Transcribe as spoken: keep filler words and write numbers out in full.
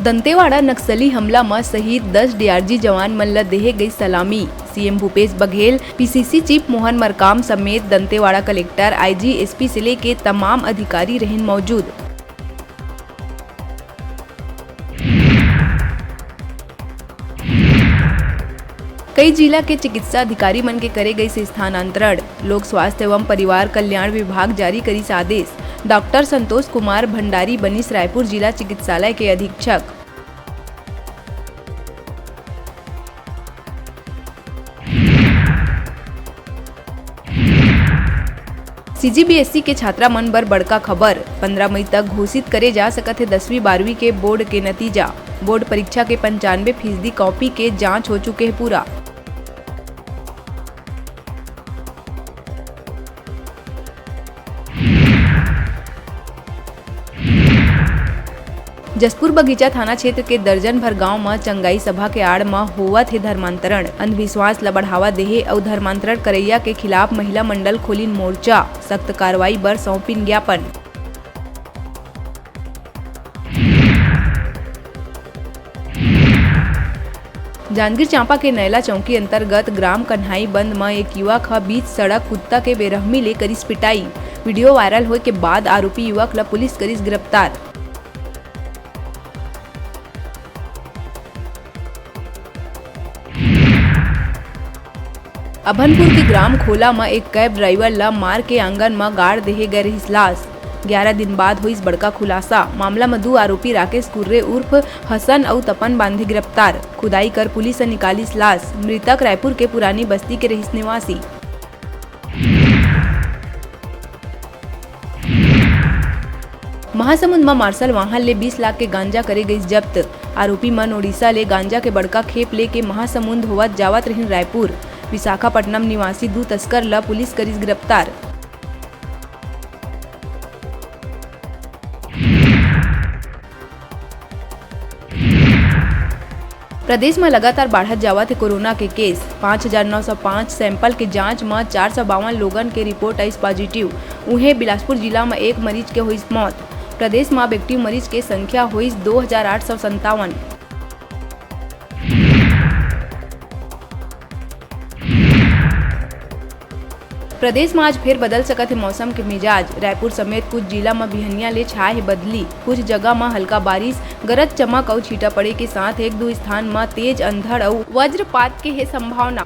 दंतेवाड़ा नक्सली हमला म शहीद दस डीआरजी जवान मन ल देहे गई सलामी। CM Bhupesh Baghel, PCC chief Mohan Markam समेत दंतेवाड़ा कलेक्टर, आईजी, एसपी से लेके तमाम अधिकारी रहिन मौजूद। कई जिला के चिकित्सा अधिकारी मन के करे गइस स्थानांतरण। लोक स्वास्थ्य एवं परिवार कल्याण विभाग जारी करिस आदेश। डॉक्टर संतोष कुमार भंडारी बनिस रायपुर जिला चिकित्सालय के अधीक्षक। सीजीबीएसई के छात्रा मन बर बड़का खबर, पंद्रह मई तक घोषित करे जा सकत हे दसवीं बारहवीं के बोर्ड के नतीजा। बोर्ड परीक्षा के पंचानवे फीसदी कॉपी के जांच हो चुके हे पूरा। जशपुर बगीचा थाना क्षेत्र के दर्जन भर गांव म चंगाई सभा के आड़ म होवत हे धर्मांतरण। अंधविश्वास ल बढ़ावा देहे अउ धर्मांतरण करैया के खिलाफ महिला मंडल खोलिन मोर्चा, सख्त कार्रवाई बर सौंपिन ज्ञापन। जांजगीर चांपा के नैला चौकी अंतर्गत ग्राम कन्हाई बंद म एक युवक ह बीच सड़क कुत्ता के बेरहमी ले करिस पिटाई। वीडियो वायरल होय के बाद आरोपी युवक ल पुलिस करिस गिरफ्तार। अभनपुर के ग्राम खोला म एक कैब ड्राइवर ल मार के आंगन म गाड़ देहे गए रहिस लाश। ग्यारह दिन बाद होइस बड़का खुलासा। मामला म दू आरोपी राकेश कुर्रे उर्फ हसन अउ तपन बांधे गिरफ्तार। खुदाई कर पुलिस ह निकालिस लाश। मृतक रायपुर के पुरानी बस्ती के रहिस निवासी। महासमुंद म मार्शल वाहन ले बीस लाख के गांजा करे गइस जब्त। आरोपी मन ओडिशा ले गांजा के बड़का खेप लेके महासमुंद होवत जावत रहिन रायपुर। विशाखापट्टनम निवासी दू तस्कर ल पुलिस करिस गिरफ्तार। प्रदेश म लगातार बाढ़त जावत हे कोरोना के केस। पाँच हजार नौ सौ पाँच सैंपल के जांच म चार सौ बावन लोगन के रिपोर्ट आइस पॉजिटिव। उहें, बिलासपुर जिला म एक मरीज के होइस मौत। प्रदेश म अब एक्टिव मरीज के संख्या होइस दो हजार आठ सौ संतावन। प्रदेश म आज फेर बदल सकत हे मौसम के मिजाज। रायपुर समेत कुछ जिला म बिहनिया ले छाए हे बदली। कुछ जगह म हल्का बारिश, गरज चमक अउ छींटा पड़े के साथ एक दू स्थान म तेज अंधड़ अउ वज्रपात के हे संभावना।